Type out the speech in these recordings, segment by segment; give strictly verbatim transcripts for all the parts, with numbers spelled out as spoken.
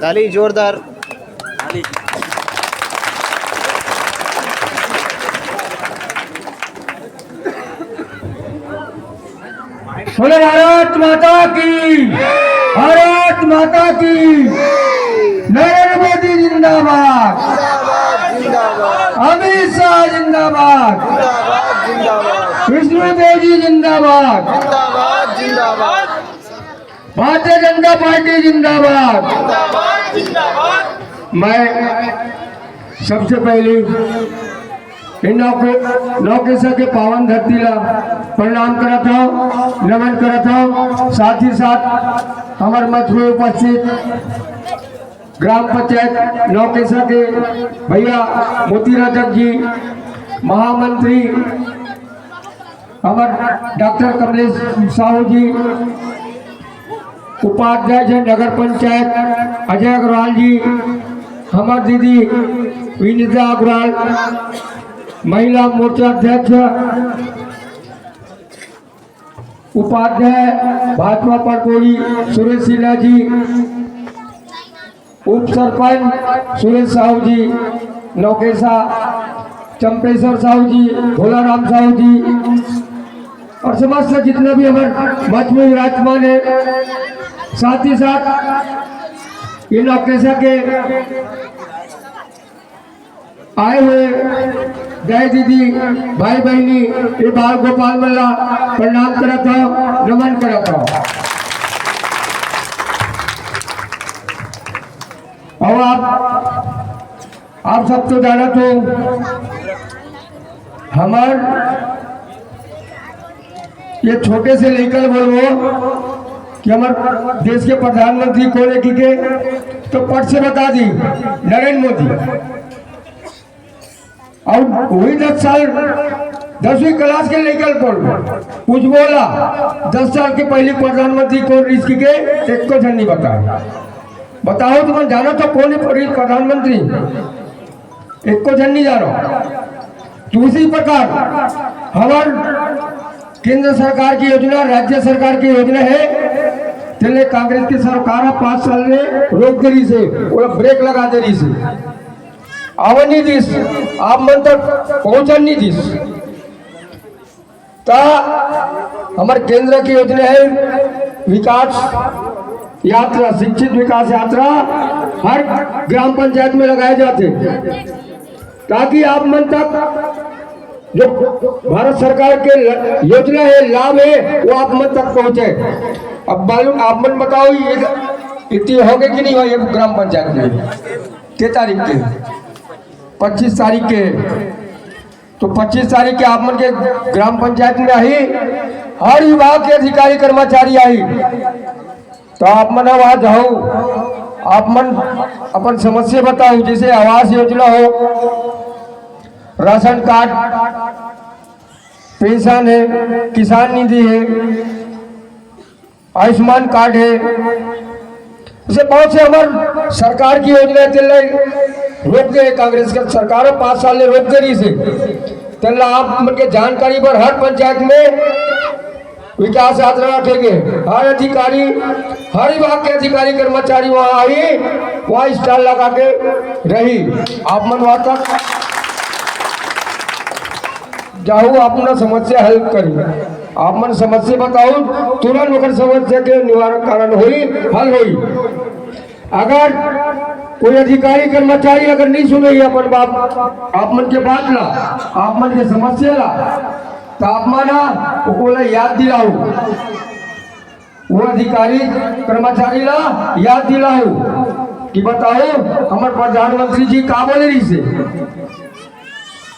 ताली जोरदार। बोले भारत माता की, भारत माता की। नरेंद्र मोदी जिंदाबाद, अमित शाह जिंदाबाद, विष्णु देव जी जिंदाबाद, भारतीय जनता पार्टी जिंदाबाद। मैं सबसे पहले इन नौके-, नौकेसा के पावन धरती ला प्रणाम करत हूँ, नमन करत हूँ। साथ ही साथ हमर मंच में उपस्थित ग्राम पंचायत नौकेसा के भैया मोतीराज जग जी, महामंत्री हमर डॉक्टर कमलेश साहू जी, उपाध्याय जी नगर पंचायत अजय अग्रवाल जी, हमर दीदी विनीता अग्रवाल, महिला मोर्चा अध्यक्ष, उपाध्याय भाजपा पड़पोरी सुरेश सिन्हा जी, उप सरपंच सुरेश साहू जी, नौकेसा चंपेश्वर साहू जी, भोलाराम साहू जी और समस्त जितना भी हमारे मंच में विराजमान है, साथ ही साथ ये नौकेसा के आए हुए दाई दीदी, भाई बहिनी, ये बाल गोपाल मन ला प्रणाम करत हूँ, नमन करत हूँ। और आप, आप सब तो जानत हो, हमार ये छोटे से लइका ल बोलबो कि हमर देश के प्रधानमंत्री कोन हे कहिके, तो पट से बता दी, नरेंद्र मोदी। और वही दस साल, दसवीं क्लास के लइका ल बोलबो, पूछबो ला, दस साल के पहले प्रधानमंत्री कोन रहिस कहिके, एको झन नहीं बताए। बताओ, तुमन जानत हो कोन हे प्रधानमंत्री? एको झन नहीं जानो। तो उसी प्रकार हमार केंद्र सरकार की योजना, राज्य सरकार की योजना है, तेले कांग्रेस की सरकार ह पाँच साल में रोक दे रहिस हे, ओला ब्रेक लगा दे रहिस हे, आवन नहीं दिस, आप मन तक पहुंचन नहीं दिस। त हमर केंद्र की योजना है विकास यात्रा, शिक्षित विकास यात्रा हर ग्राम पंचायत में लगाए जाथे, ताकि आप मन तक जो भारत सरकार के ल-, योजना है, लाभ है, वो आप मन तक पहुंचे। अब मालूम, आप मन बताओ, ये इतनी होगे कि नहीं होगे ग्राम पंचायत में? के तारीख के? पच्चीस तारीख के। तो पच्चीस तारीख के आप मन के ग्राम पंचायत में आही, हर विभाग के अधिकारी कर्मचारी आही। तो आप मन वहाँ जाओ, आप मन अपन समस्या बताओ, जैसे आवास योजना हो, राशन कार्ड, पेंशन है, किसान निधि है, आयुष्मान कार्ड है, ऐसे बहुत से हमर सरकार की योजना है, तेला रोक दे हे कांग्रेस के सरकार, पाँच साल ले रोक दे रहिस हे। तेला आप मन के जानकारी बर हर पंचायत में विकास यात्रा रखेंगे। हर अधिकारी, हर विभाग के अधिकारी कर्मचारी वहाँ आही, वहाँ स्टॉल लगा के रही। आप मन वहाँ तक जाहू, अपना समस्या हल करी। आप मन समस्या बताओ, तुरंत ओकर समस्या के निवारण कारण होई, हल होई। अगर कोई अधिकारी कर्मचारी अगर नहीं सुने अपन बात, आप मन के बात ला, आप मन के समस्या ला, तो आप मन ओला याद दिलाओ। वो अधिकारी कर्मचारी ला याद दिलाओ कि बताओ, हमर प्रधानमंत्री जी का बोले रहिस हे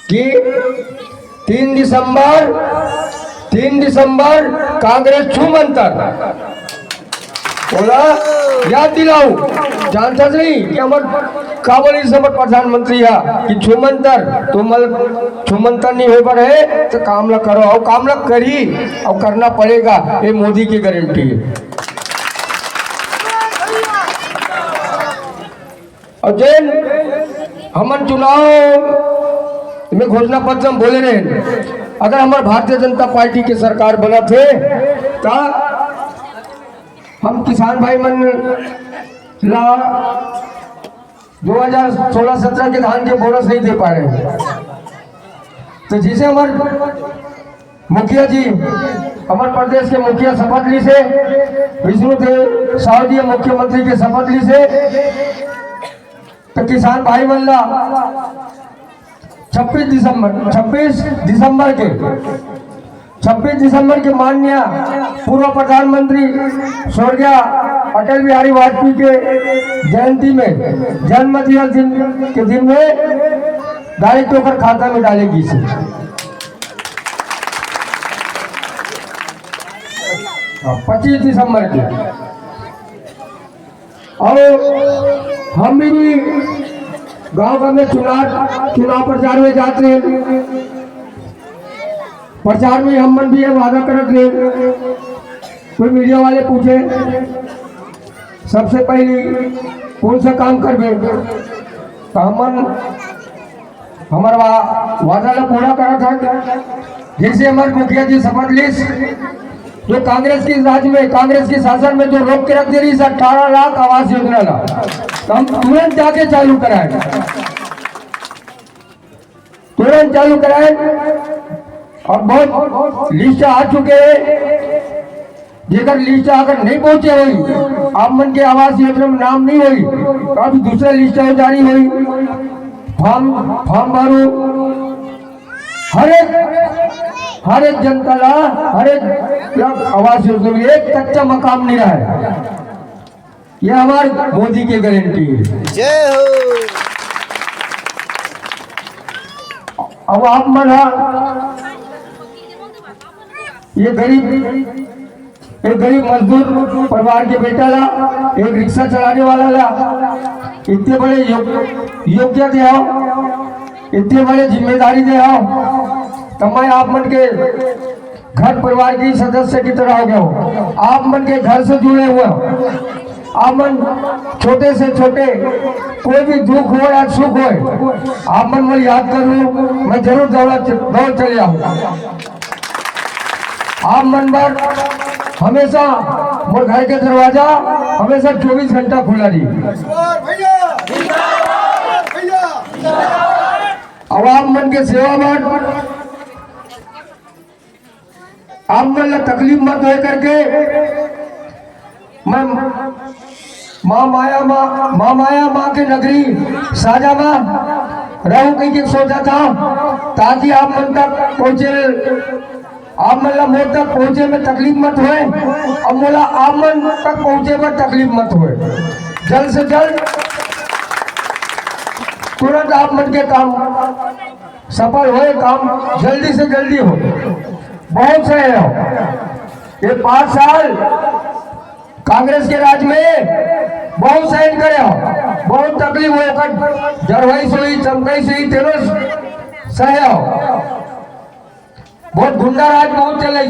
कि तीन दिसंबर, तीन दिसंबर कांग्रेस छूमंतर। ओला याद दिलाओ, जानता नहीं कि हमर का बोले रहिस हमर प्रधानमंत्री हा कि छूमंतर, तो मतलब छूमंतर नहीं होय बर हे, तो काम ला करो, अउ काम ला करी, अउ करना पड़ेगा, ये मोदी की गारंटी है। अउ जेन हमन चुनाव में घोषणा पत्र में बोले रहेन, अगर हमर भारतीय जनता पार्टी के सरकार बनत हे, त हम किसान भाई मन ला दो हज़ार सोलह सत्रह के धान के बोनस नहीं दे पा रहे हैं। तो जिसे हमारे मुखिया जी, हमारे प्रदेश के मुखिया शपथ ली से, विष्णुदेव साहू जी मुख्यमंत्री के शपथ ली से, तो किसान भाई मन ला छब्बीस दिसंबर, छब्बीस दिसंबर के, छब्बीस दिसंबर के माननीय पूर्व प्रधानमंत्री स्वर्गीय अटल बिहारी वाजपेयी के जयंती में, जन्म दिवस दिन के दिन में डायरेक्ट ओकर खाता में डाले गिस हे। हाँ, पच्चीस दिसंबर के। अउ हम भी, भी गांव गांव में चुनाव, चुनाव प्रचार में जात रहे। प्रचार में हम मन भी ये वादा करत रहे, कोई मीडिया वाले पूछे, सबसे पहले कौन सा काम करबे, तो हमन हमर वा-, वादा ला पूरा करत हन। जैसे हमर मुखिया जी शपथ लिस, जो कांग्रेस के राज में, कांग्रेस के शासन में जो रोक के रख दे रही अठारह लाख आवास योजना ला, तो हम तुरंत जाके चालू कराए, तुरंत चालू कराए। और बहुत लिस्ट आ चुके हैं, जेकर लिस्ट अगर नहीं पहुंचे होई, आप मन के आवास योजना में नाम नहीं होई, तो अभी दूसरा लिस्ट और जारी होई। फॉर्म, फॉर्म भरो। हर एक, हर एक जनता ला, हर एक ला आवास योजना में एक कच्चा मकान नहीं रहा है। ये हमारे मोदी के गारंटी है। जय हो। अब आप मन हा, ये गरीब, एक गरीब मजदूर परिवार के बेटा ला, एक रिक्शा चलाने वाला ला, इतने बड़े योग-, योग्य दे हो, इतने बड़े जिम्मेदारी दे हो, तो मैं आप मन के घर परिवार की सदस्य की तरह हो गया हूँ। आप मन के घर से जुड़े हुए हो। आप मन छोटे से छोटे कोई भी दुख हो या सुख हो, आप मन मोला याद करो, मैं जरूर दौड़, दौड़ चले आऊँ। आप मन बर हमेशा मोर घर के दरवाजा हमेशा चौबीस घंटा खुला रही। अब आप मन के सेवा बर आप मन ला तकलीफ मत होए करके मैं माँ माया माँ, माँ माया माँ के नगरी साजा माँ रहूं कह के सोचा था, ताकि आप मन तक पहुँचे, आप मन ला मोर तक पहुँचे में तकलीफ मत होए और मोला आप मन तक पहुँचे में तकलीफ मत होए। जल्द से जल्द तुरंत आप मन के काम सफल होए, काम जल्दी से जल्दी हो। बहुत सहे हो ये पाँच साल कांग्रेस के राज में, बहुत सहन करे हो, बहुत तकलीफ हो, ओकर जरवाई सोई, चमकाई सोई, तेनो सहे हो। बहुत गुंडा राज बहुत चले।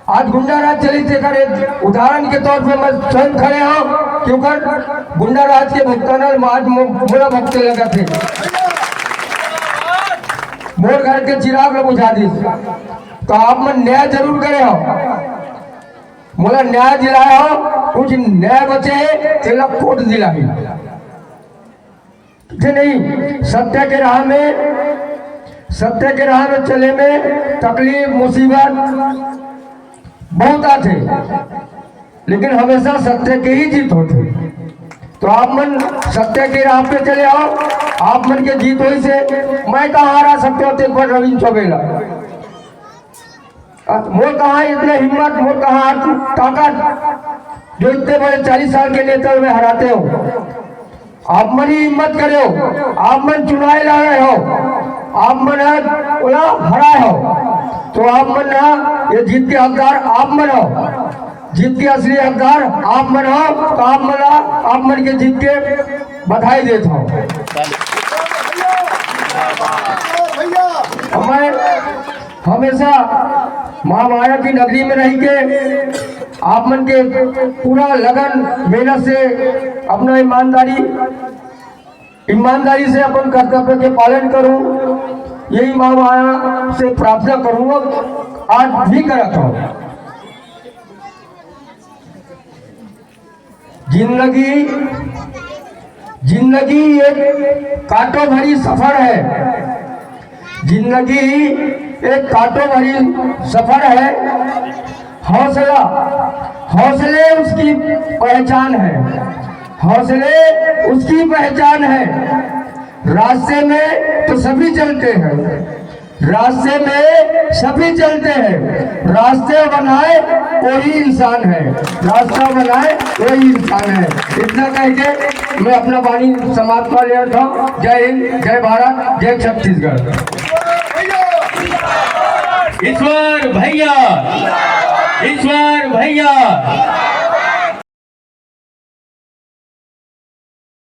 आज गुंडा राज चली, तेकर एक उदाहरण के तौर पे मैं स्वयं खड़े हूँ, क्योंकि गुंडा राज के भुगताना आज मो-, मोला भुगते लगा थे। मोर घर के चिराग ला बुझा दी, तो आप मन न्याय जरूर करे हो, मोला न्याय दिलाए हो, कुछ न्याय बचे है, तेला कोर्ट दिलाही। कि नहीं, सत्य के राह में, सत्य के राह में चले में तकलीफ, मुसीबत बहुत आथे, लेकिन हमेशा सत्य के ही जीत होथे। तो आप मन सत्य के राह पे चले आओ, आप मन के जीत होई से। मैं कहाँ हरा सकते हो, एक बार रविंद्र चौबे ला। मोर कहाँ इतना हिम्मत, मोर कहाँ ताकत, जो इतने बड़े चालीस साल के नेता में हराते हो? आप मन ही हिम्मत करे हो, आप मन चुनाव लड़े हो, आप मन ह ओला हराए हो, तो आप मन ह ये जीत के हकदार आप मन हो, जीत के असली हकदार आप मन हो। तो आप मन ला, आप मन के जीत के बधाई देत हो। मैं हमेशा माँ माया की नगरी में रह के आप मन के पूरा लगन मेहनत से अपना ईमानदारी, ईमानदारी से अपन कर्तव्य के पालन करूं, यही माँ माया से प्रार्थना करूंगा, आज भी करत हूँ। जिंदगी जिंदगी एक कांटों भरी सफर है। जिंदगी एक कांटों भरी सफर है। हौसला हौसले उसकी पहचान है। हौसले उसकी पहचान है। रास्ते में तो सभी चलते हैं। रास्ते में सभी चलते हैं। रास्ते बनाए कोई इंसान है। रास्ता बनाए कोई इंसान है। इतना कह के मैं अपना वाणी समाप्त कर लेता हूँ। जय हिंद, जय भारत, जय छत्तीसगढ़। ईश्वर भैया, ईश्वर भैया।